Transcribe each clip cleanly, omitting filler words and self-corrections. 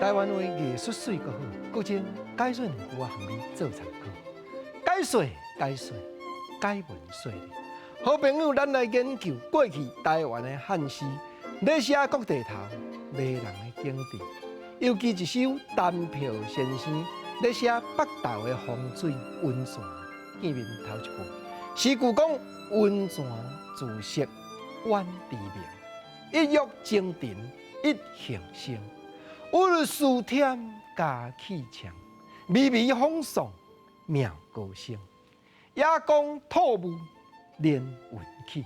台灣話藝術媠閣好，閣將解說兩句仔予你做參考。解說解說解文說理，好朋友，咱來研究過去台灣的漢詩，咧寫國地頭迷人的景致，尤其一首陳朴先生咧寫北投的風水溫泉，見面頭一句，詩句講溫泉自色遠知名，一躍精神一形生。鬱鬱思添佳氣長，微微風送妙高聲。野光吐霧連雲起，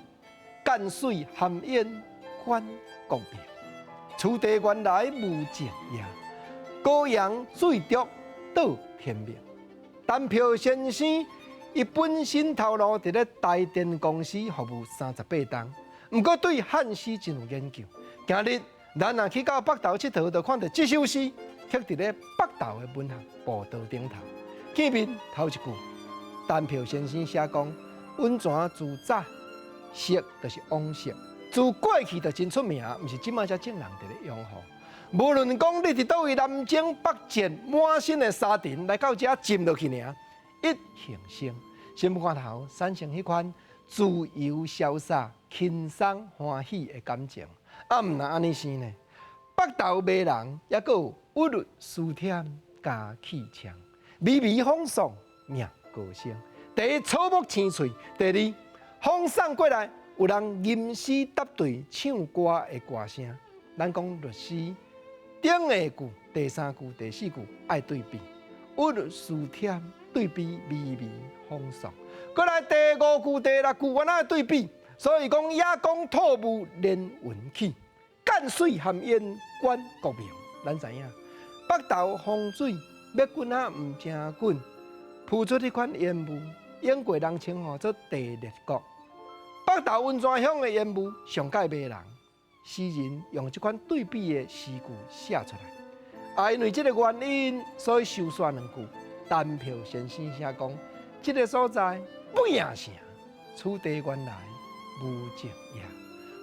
澗水含煙管國明。此地原來無靜夜，高陽水濁到天明。陳朴先生伊本身頭路佇咧台電公司服務38冬，毋過對漢詩真有研究。今日咱若去到北投𨑨迌，就看著這首詩刻佇咧北投的文學步道頂頭。見面頭一句，陳朴先生寫講：溫泉自早昔就是往昔，自過去就真出名，毋是這擺才眾人佇咧擁護。無論講你佇佗位南征北戰，滿身的沙塵來到遮浸落去爾，一形生，心肝頭產生彼款自由瀟灑、輕鬆歡喜的感情。啊，毋若按呢生呢？北投迷人，猶閣有鬱鬱思添佳氣長，微微風送命高聲。第一草木青翠，第二風送過來，有人吟詩答對唱歌的歌聲。咱講律詩頂下句、第三句、第四句愛對比，鬱鬱思添對比微微風送。過來第五句、第六句，我愛對比。所以講野光吐霧連雲起，澗水含煙管國明。咱知影北投風水欲滾啊，毋誠滾，浮出彼款煙霧，英國人稱呼做地熱國。北投溫泉鄉的煙霧上蓋迷人，詩人用這款對比的詩句寫出來。啊，因為這個原因，所以收煞兩句。陳朴先生寫講，這個所在不贏城，此地原來無靜夜，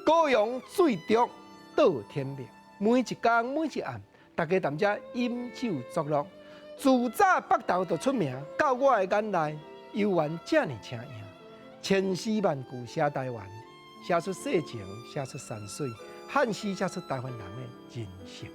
高陽水濁到天明。每一工每一暗，大家踮遮飲酒作樂。自早北投就出名，到我的眼內猶原遮爾青穎。千詩萬句寫台灣，寫出世情，寫出山水，漢詩寫出台灣人的人性。